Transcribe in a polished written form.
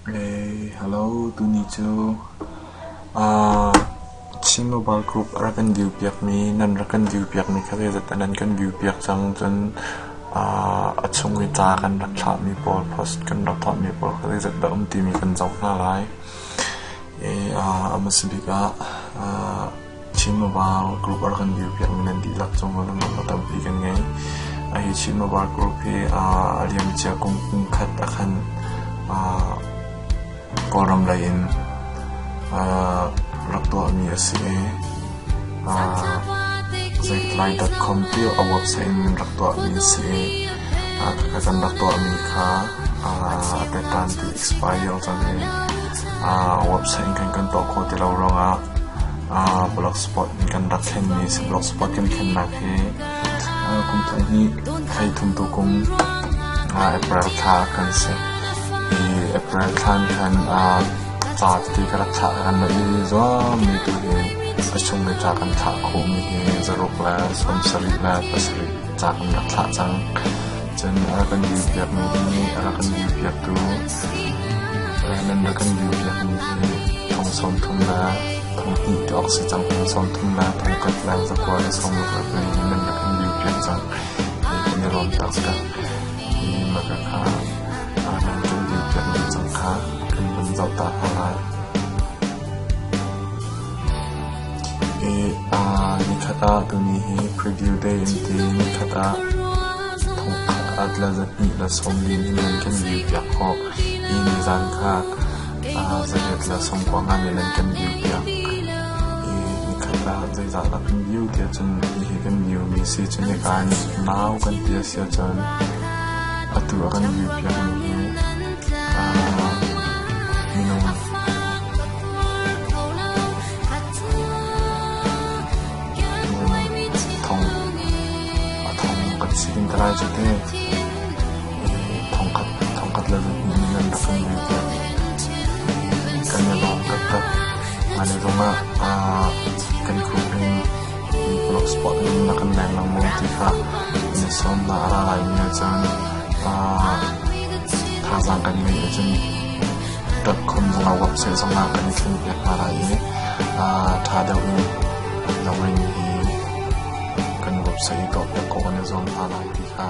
Hello, tuni cu Chin Mobile Group a rak kan view piakmi nan rak kan view piakmi kha zeizat dah nan kan view piak cang. Cun a chung i ca kan rak thlahmi pawl, post kan rak tuahmi pawl kha zeizat dah um timi kan zoh hna lai. A hmasa bik ah Chin Mobile Group a rak kan view piakmi nan dihlak cung lunglawmhnak tampi kan ngei. Hi Chin Mobile Group hi a liamcia kum khat ah khan Kawlram lei in rak tuahmi a si i zeitlai.com ti a website in rak tuahmi a si i kan rak tuahmi kha a tetan ti expire cang i website in khan kan tuah khawh ti lo ruangah blogspot in kan rak thlenmi a si. Blogspot kan thlennak hi kum thong hnih hlei thum tu kum April thla kan si. Hi April thla in khan ca tete ka rak thlah kan rak i zuammi tu hi a chung i ca kan thlah khawhmi hi zaruk le 77 ca kan rak thlah cang. Cun a rak kan view piakmi hi a rak kan view piaktu nan rak kan view piakmi hi thong 30 le thong hnih ti awk si cang. Thong 30 le thong khat le zakua le sawmruk le pali hi nan rak kan view piak cang. Hi kan i lawm taktak. Hi maka kha nan kan view piakmi cang kha kan vun zoh ta hna lai. I nikhat ah tuni hi preview day an ti. Nikhat ah thongkhat le zahnih le sawmli in nan kan view piak khawh. Hi nizan kha zariat le sawmkua nga nih nan kan view piak. I nikhat ah zeizah dah kan view tiah cun hihi kan view mi si. Cun hika in nau kan ti a si ahcun atu a kan view piak mi hi minung thong a thong kan si ding te lai cu te. Thongkhat thongkhat le zahnih nih nan rak kan view piak. Kan i lawm taktak. Mah ni zong ah kan group in blogspot in na kan leng lengmang ti kha na sawm na a ra laimi ahcun thazaang kan ngeih ahcun .com zongah website zongah kan i thlen piak hna lai i ṭha deuh in login hi kan website i tuahpiak khawh kan i zuam hna lai ti kha.